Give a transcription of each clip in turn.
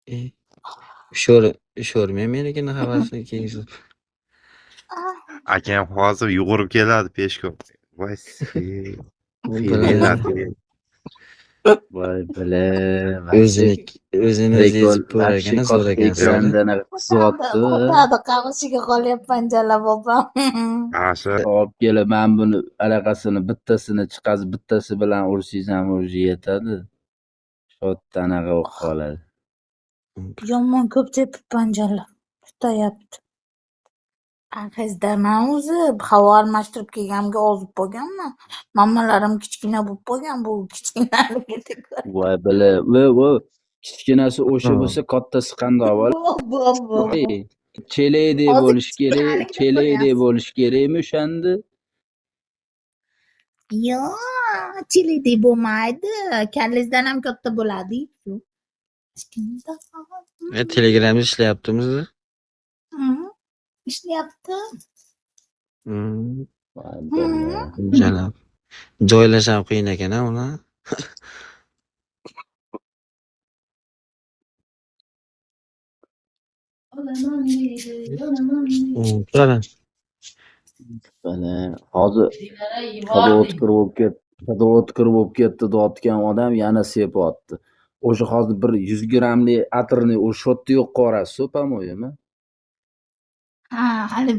E, Sho'r sho'rmay menikini havasini kiyizib. Akam hozir yugurib keladi пешком. Voy Bilaman. Voy бля, вообще O'zini o'zini o'zi прикол, ezib ko'rar вообще ekan, zo'r katta ekansiz. ekranda anaqa qizyapti. Qotadi, qag'ishiga qolyapman jalab opam. Ana shu Olib kelib mana buni anaqasini bittasini chiqazib, bittasi bilan ursangiz ham уже yetadi. Shotda anaqa bo'lib qoladi. Yomon ko'p tepibman jalab. Tutayapti. Ahizdaman o'zi havo almashtirib kelganimga ozib qolganman. Mammalarim kichkina bo'lib qolgan, bu kichkinaligida ko'ra. Voy бля, vo vo kichkinasi o'sha bo'lsa, kattasi qandoq bola? Bo, bo, bo. Chelakdek Hozir bo'lishi kerak, kichkinaligini chelakdek ko'ryapsiz. Bo'lishi kerakmi o'shanda? Yo'q, chelakdek bo'lmaydi. Kallangizdan ham katta bo'ladi. E, Telegramda ishlayaptimi siz? Ishlayapti. Voy бля. Jalab. Joylash ham qiyin ekan a uni. Olaman deydi, olaman deydi. Qara. Mana hozir Dinara hidi yubording. O'tkir bo'lib ketdi, hidi o'tkir bo'lib ketdi deyotgan odam yana sepyapti. O'sha hozir bir 100 grammli atirni o'sha yerda yo'q qilib по-моему. Ha, hali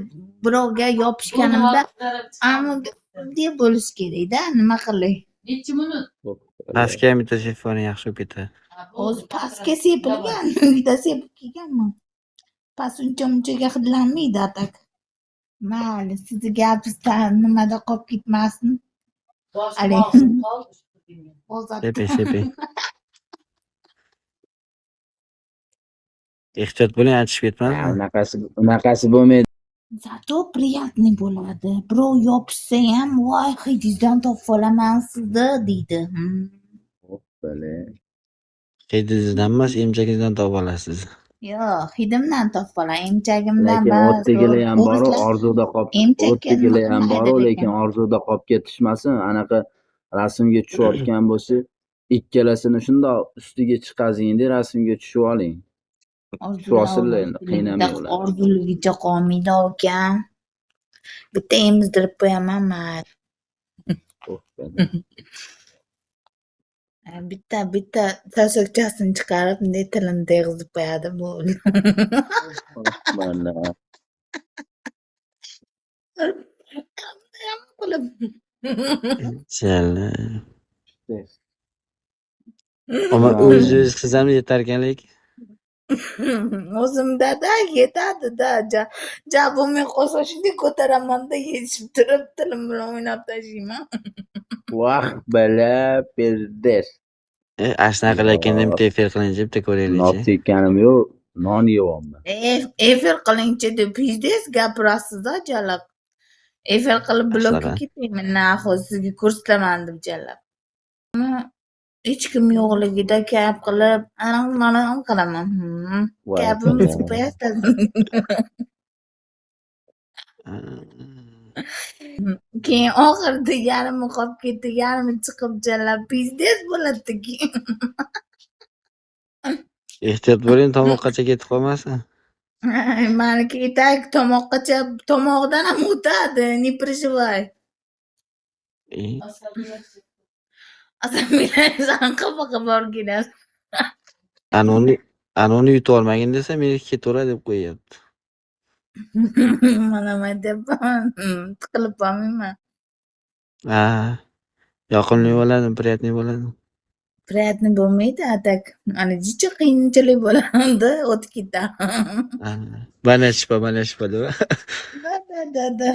birovga yopishganimda ammo deb bo'lishi kerakda, nima qilay? Nechi minut? Pastga ham bitta sepib yaxshi bo'lib ketadi. Hozir pastga sepilgan, uyda sepib kelganman. Past uncha munchaga hidlanmaydi а так. Mayli, sizni gapingizdan nimada qolib ketmasin. Boshim Али. og'rib qoldi shu kunga. Ozod. Seping, seping. Ehtiyot bo'ling, achishib Ha, ketmasin. Unaqasi bo'lmaydi. Зато приятный bo'ladi. Birov yopishsa ham, voy, hidingizdan topib olaman sizni deydi. Бля. Hidingizdan emas, emchagingizdan topib olasiz. Yo'q, hidimdan topib olaman, emchagimdan Lekin bas. o'tdagilar ham boru O'rislar orzuda qolib emchakka o'tdagilar nima ham boru, haydar lekin ekan. Orzuda qolib ketishmasin. Anaqa rasmga tushayotgan bo'lsa, ikkalasini shundoq ustiga chiqazingda rasmga tushib oling. Tushib olsinlar endi, qiynamang ularni. Orzuligicha qolmaydi ukam. Bitta emizdirib qo'yaman mayli. Oh, бля. Bitta bitta sasokchasini chiqarib, bunday tilini teg'izib qo'yadi, bo'ldi. Mana. Qilib. Jalab. Ammo o'zingiz qilsangiz ham yetar ekan lekin. O'zimda-da yetadi-da. Ja bo'lmay qolsa shunday ko'taraman-da, yechib turib tilim bilan o'ynab tashlayman. Voh, бля, пиздец. E, ana shunaqa qilayotganda bitta efir qilingchi, bitta Nop ko'raylikchi. tekkanim yo'q, non yeyapman. Efir qilingchi deb пиздец gapirasiz-a jalab. Efir qilib blokka Shunaqa. ketaymi, нахуй sizga ko'rsataman deb jalab. Hech kim yo'qligida gap qilib, anam qilaman. Voy Gapimni бля. qo'yasiz. Keyin oxirida yarmi qolib ketdi, yarmi chiqib jalab пиздец bo'ladi keyin. Ehtiyot bo'ling, tomoqqacha ketib qolmasin. Maniki и так tomoqqacha, tomog'dan ham o'tadi, не переживай. E, Asabiylashsan qafaga borib kelasiz. Anoni yutib olmagin desa, meniki ketaveradi deb qo'yyapti. Mana man deyapman, tiqilib qolmayman. Ha, yoqimli bo'ladi, приятный bo'ladi. Приятный bo'lmaydi, а так ana jicha qiyinchilik bo'ladi, o'tib ketadi. Ha, Banashpa, banashpa deb. Да, да, да, да.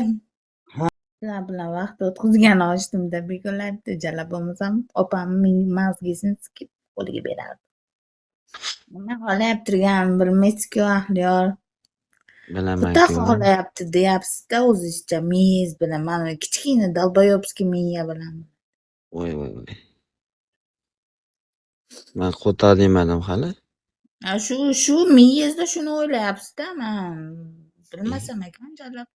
Sizlar bilan vaqt o'tkazgani ochdimda bekorlar jalab bo'lmasam opamning мозги sini sikib qo'liga berardim. Nima xohlayap turganimni bilmaysiz-ku, Ahliyor. Xudo Bilaman-ku. Xohlayapti deyapsiz-da o'zizcha miyangiz bilan. Mana kichkina долбоебский miya bilan. Voy, voy, voy. Man qo'toq demadim hali. Ha, shu miyangizda shuni o'ylayapsiz-da, man bilmasam ekan jalab.